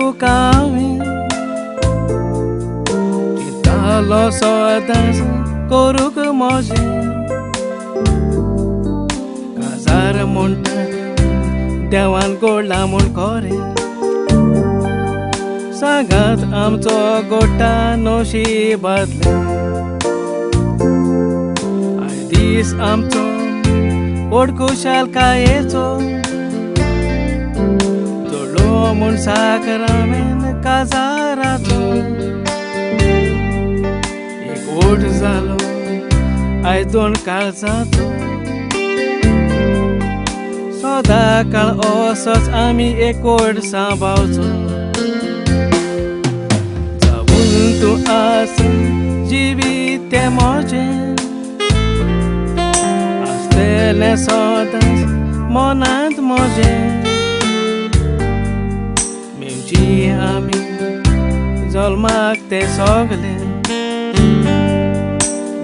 तुका हांवें, चिंतालो सदांच करूंक म्हजें. काजार म्हणटा देवान गोडला म्हूण खरें, सांगात आमचो गोडटा नशिबांतलें. आयज दीस आमचो व्हड खुशालकायेचो, जोडलो म्हूण साकरामेन काजाराचो. एकवट जालो आयज दोन काळजाचो, सदां काळ असोच आमी एकवट सांबाळचो. जावन तूं आस जिवीत तें म्हजें, आसतलें सदांच मनांत म्हजें. मेवची आमी जल्माक तें सगलें,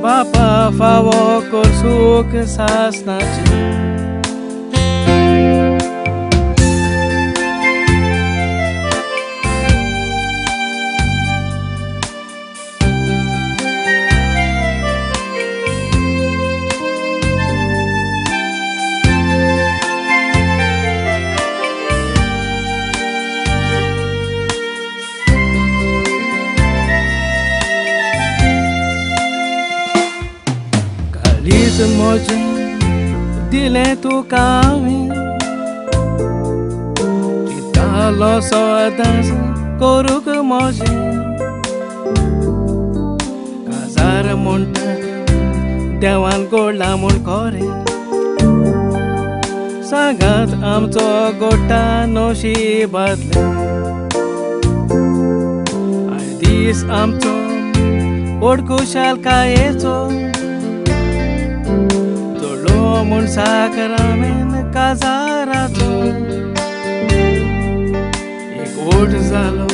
बापा फावो कर सूख सासनाचें. काळीज म्हजें दिलें तुका हांवें, चिंतालो सदांच करूंक म्हजें. काजार म्हणटा देवान गोडला म्हूण खरें, सांगात आमचो गोडटा नशिबांतलें. आयज दीस आमचो व्हड खुशालकायेचो, जोडलो म्हूण साकरामेन काजाराचो. एकवट जालो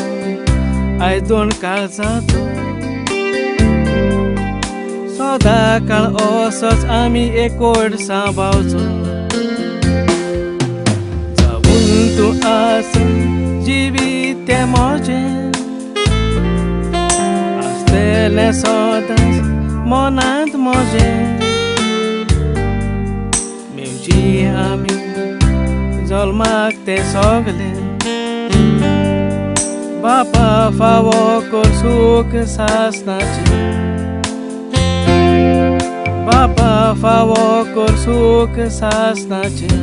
आयज दोन काळजाचो, सदां काळ असोच आमी एकवट सांबाळचो. जावन तूं आस जिवीत तें म्हजें, आसतलें सदांच मनांत म्हजें. मेवची आमी जल्माक तें सगलें, बापा फावो कर सूख सासनाचें. बापा फावो कर सूख सासनाचें.